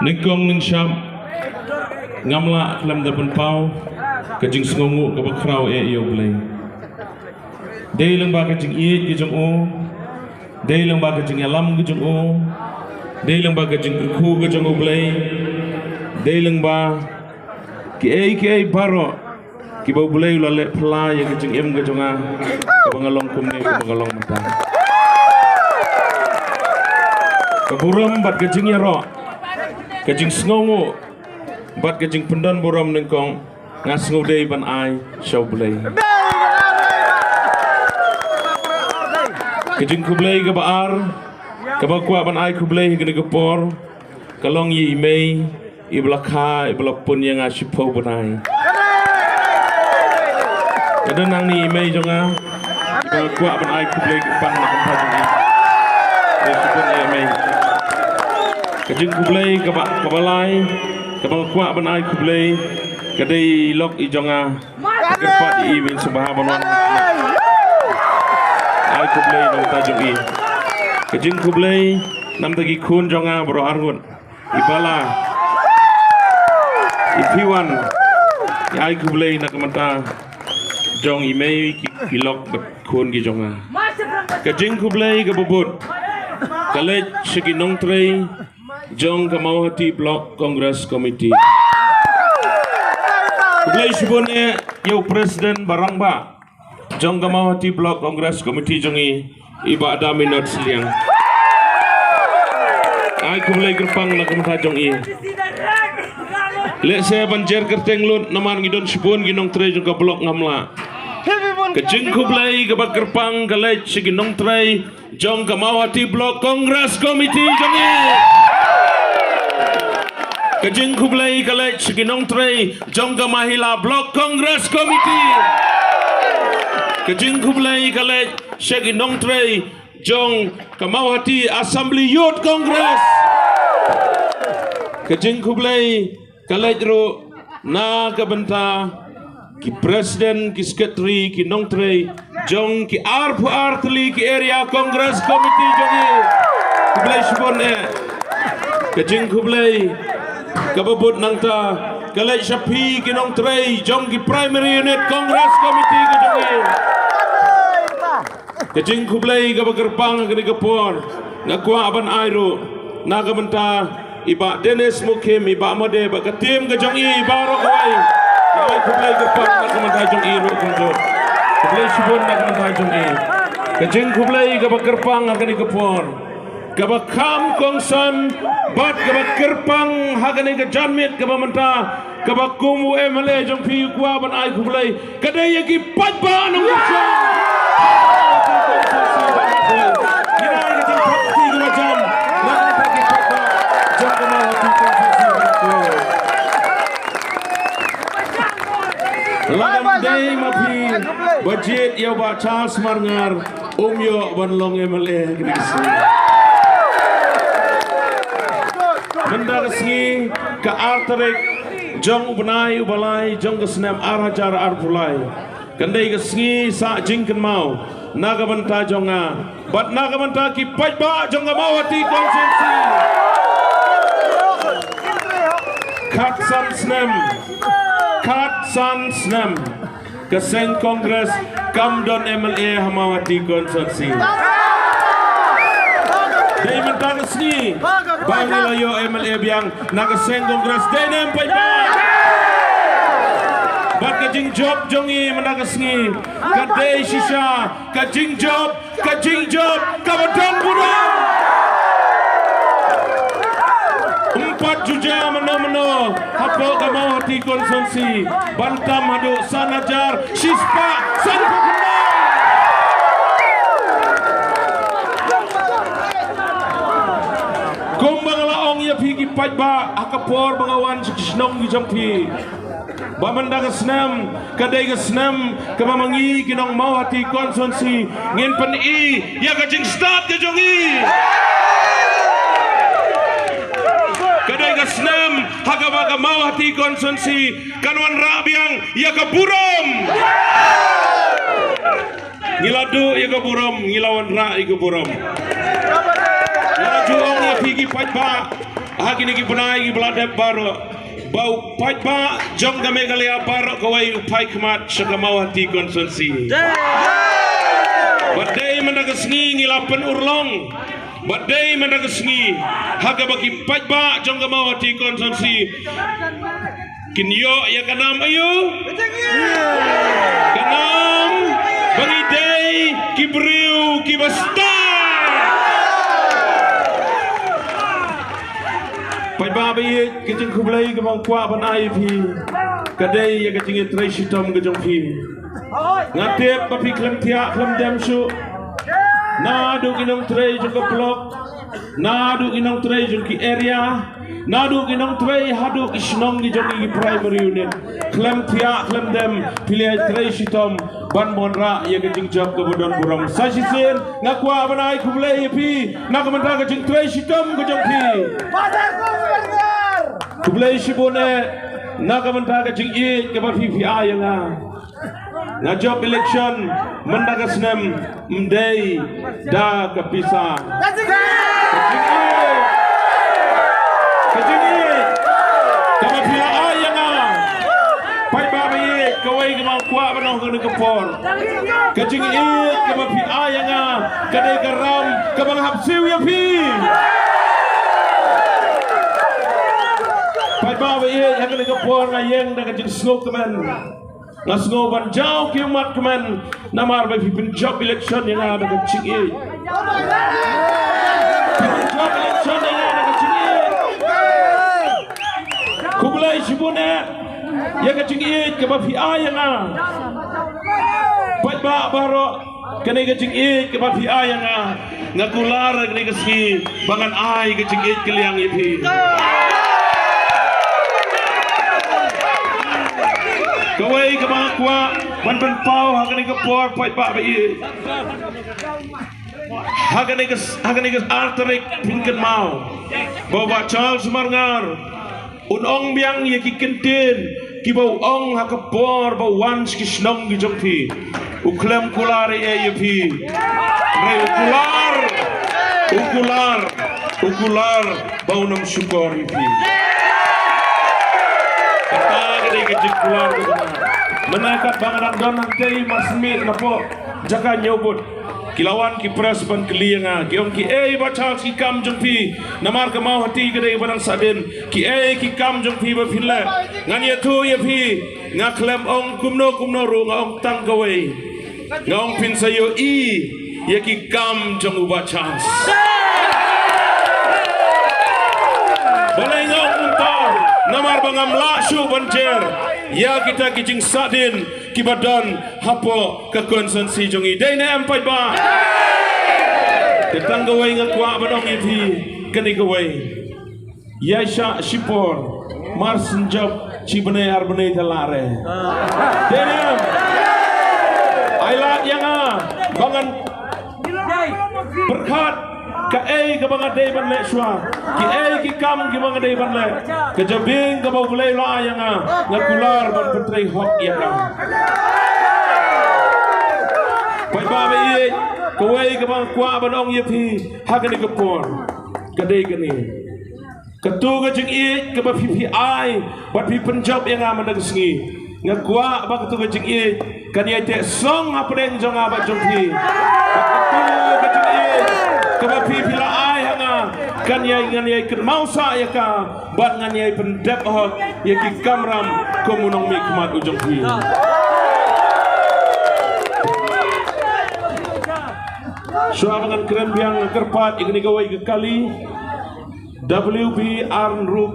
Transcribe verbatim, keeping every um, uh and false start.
Nyngkong nyngshap, ngam lah khlem da pynpaw ka jingsngewnguh kaba khraw eh ïa U Blei. Dei lyngba ka jingïeit ka jong u, dei lyngba ka jingïalam ka jong u, dei lyngba ka jingkyrkhu ka jong U Blei, dei lyngba kiei kiei baroh kiba U Blei u la leh pla ïa ka jingim ka jong nga, kaba nga long kumne, kaba nga long mynta. Ka burom bad ka jingïaroh, ka jingsngewnguh bad ka jingpyndon burom nyngkong nga sngewdei ban ai sha U Blei. Ka jingkhublei kaba ar, kaba kwah ban ai khublei ha kane ka por, ka long ïa i mei iba la kha, iba la pun ïa nga shiphew bnai. Ka don nangne i mei jong nga, iba kwah ban ai khublei kyrpang na ka bynta jong i. Khublei shibun ïa i mei. Ka jingkhublei kaba, kaba lai, kaba kwah ban ai khublei, ka dei i lok i jong nga. Kyrpad ïa i, win sngewbha ban wan ai khublei na ka bynta jong i. Ka jingkhublei na ka bynta ki khun jong nga baroh arngut. I Bala, i Piwan, i ai khublei na ka bynta jong i mei, ki, ki lok bad khun ki jong nga. Ka jingkhublei kaba bud ka leit sha ki nongtrei jong ka Mawhati Block Congress Committee. Khublei shibun eh ïa u President ba rangbah jong ka Mawhati Block Congress Committee jong i, i Bah Daminot Sliang. Ai khublei kyrpang na ka bynta jong i. Lehse ban jer kyrteng lut namar ngi don shibun ki nongtrei jong ka block, ngam lah. Ka jingkhublei kaba kyrpang ka leit sha ki nongtrei jong ka Mawhati Block Congress Committee jong i. Ka jingkhublei ka leit sha ki nongtrei jong ka Mahila Block Congress Committee. Ka jingkhublei ka leit sha ki nongtrei jong ka Mawhati Assembly Youth Congress. Ka jingkhublei ka leit ruh na ka bynta ki president, ki secretary, ki nongtrei jong ki arphew ar tylli ki area Congress Committee jong i. Khublei shibun eh. Ka jingkhublei kaba bud nangta ka leit sha phi ki nongtrei jong ki primary unit Congress Committee ka jong i. Ka jingkhublei kaba kyrpang ha kane ka por nga kwah ban ai ruh na ka bynta i Bah Dennis Mukhim, i Bah Mode bad ka team ka jong i baroh kawei. Nga ai khublei kyrpang na ka bynta jong i ruh kumjuh. Khublei shibun na ka bynta jong i. Ka jingkhublei kaba kyrpang ha kane ka por, kaba kham kongsan bad kaba kyrpang ha kane ka janmiet kaba mynta, kaba kum u M L A jong phi u kwah ban ai khublei, ka dei ïa ki paidbah nongkyrshan. Ngi ai ka jingthap kti kaba jan na ka bynta ki paidbah jong ka Mawhati Constituency. Lada ym dei ma phi ba jied ïa u Bah Charles Marngar, um ïoh ban long M L A ha kane ka sngi. Mynta ka sngi, ka ar tarik jong u bnai uba lai jong ka snem ar hajar arphew lai, kan dei ka sngi sah jingkynmaw na ka bynta jong nga bad na ka bynta ki paidbah jong ka Mawhati Constituency. Khatsan snem, khatsan snem ka seng Congress kam don M L A ha Mawhati Constituency. Dei mynta ka sngi ba ngi la ïoh M L A biang na ka seng Congress, dei ne em paidbah? Bad ka jingjop jong ngi mynta ka sngi ka dei shisha ka jingjop, ka jingjop kaba don burom. Ym pat ju jia mynno mynno hapoh ka Mawhati Constituency ban tam haduh san hajar shispah sanphew khyndai. Kumba nga la ong ïa phi ki paidbah ha ka por ba nga wan sha ki shnong ki jong phi, ba mynta ka snem ka dei ka snem kaba ma ngi ki nong Mawhati Constituency ngin pyni ïa ka jingstad ka jong ngi. Ka dei ka snem ha kaba ka Mawhati Constituency kan wanrah biang ïa ka burom. Ngi la duh ïa ka burom, ngi la wanrah ïa ka burom. Nga la ju ong ïa Ki paidbah ha kine ki bnai ki ba la dep baroh, ba u paidbah jong ka Meghalaya baroh kawei u phai khmat sha ka Mawhati constituency. Bad dei mynta ka sngi ngi la pynurlong, bad dei mynta ka sngi ha kaba ki paidbah jong ka Mawhati constituency kin ïoh ïa ka nam aïu? Ka nam ba ngi dei ki briew kiba stad. Paidbah ba ïeit, ka jingkhublei kaba nga kwah ban ai ïa phi ka dei ïa ka jingïatrei shitom ka jong phi. Nga tip ba phi khlem thiah khlem dem shuh, naduh ki nongtrei jong ka block, naduh ki nongtrei jong ki area, naduh ki nongtrei haduh ki shnong ki jong ki primary unit. Khlem thiah khlem dem phi la ïatrei shitom ban wanrah ïa ka jingjop kaba don burom. Sa shisien nga kwah ban ai khublei ïa phi na ka bynta ka jingtrei shitom ka jong phi. Khublei shibun eh na ka bynta ka jingïeit kaba phi phi ai ïa nga. Nga jop election mynta ka snem ym dei da ka pisa. Ka jingïeit, ka jingïeit kaba phi la ai ïa nga, paidbah ba ïeit, kawei kaba nga kwah ban ong ha kane ka por. Ka jingïeit kaba phi ai ïa nga ka dei ka ram kaba nga hap siew ïa phi. Paidbah ba ïeit, ha kane ka por nga ïeng da ka jingsngewkmen. Nga sngew ban jaw ki ummat kmen namar ba phi pynjop election ïa nga da ka jingïeit. Phi pynjop election ïa nga da ka jingïeit. Khublei shibun eh ïa ka jingïeit kaba phi ai ïa nga. Paidbah baroh, kane ka jingïeit kaba phi ai ïa nga, nga kular ha kane ka sngi ba ngan ai ka jingïeit kylliang ïa phi. Kawei kaba nga kwah ban pynpaw ha kane ka por, paidbah ba ïeit. Ha kane ka, ha kane ka ar tarik phin kynmaw ba u Bah Charles Marngar un ong biang ïa ki kyntien kiba u ong ha ka por ba u wan sha ki shnong ki jong phi. U khlem kular ei ei ïa phi. Hynrei u kular, u kular, u kular ba un ym shukor ïa phi. Kata ka dei ka jingkular kaba nga. Mynta katba nga dang don hangtei mar smiej napoh jaka ñiew vote, ki la wan ki press ban kylli ïa nga, ki ong kiei Bah Charles ki kam jong phi, namar ka Mawhati ka dei ba dang sahdien, kiei ki kam jong phi ba phin leh. Ngan ïathuh ïa phi, nga khlem ong kumno kumno ruh, nga ong tang kawei. Nga ong phin sa ïohi ïa ki kam jong u Bah Charles. Balei nga ong kumta? Namar ba ngam lah shuh ban jer ïa kita ki jingsahdien kiba don hapoh ka constituency jong ngi. Dei ne em paidbah? Te tang kawei nga kwah ban ong ïa phi, kane kawei. Ïaishah shipor mar shen jop shi bnai ar bnai te lah re. Dei ne em? Ai lad ïa nga ba ngan pyrkhat kaei kaba nga dei ban leh shuwa, kiei ki kam kiba nga dei ban leh. Ka jabieng kaba U Blei u la ai ïa nga, nga kular ban pyntrei hok ïa ka. Paidbah ba ïeit, kawei kaba nga kwah ban ong ïa phi ha kane ka por ka dei kane. Kato ka jingïeit kaba phi phi ai bad phi pynjop ïa nga mynta ka sngi, nga kwah ba kato ka jingïeit kan ïai teh song hapdeng jong nga bad jong phi. Bad kato ka jingïeit kaba phi phi la ai ha nga kan ïai, ngan ïai kynmaw sah ïa ka bad ngan ïai pyndep hok ïa ki kamram kum u nongmihkhmat u jong phi. Shuwa ba ngan kren biang, nga kyrpad ïa kane kawei ka kali. W B R Nruk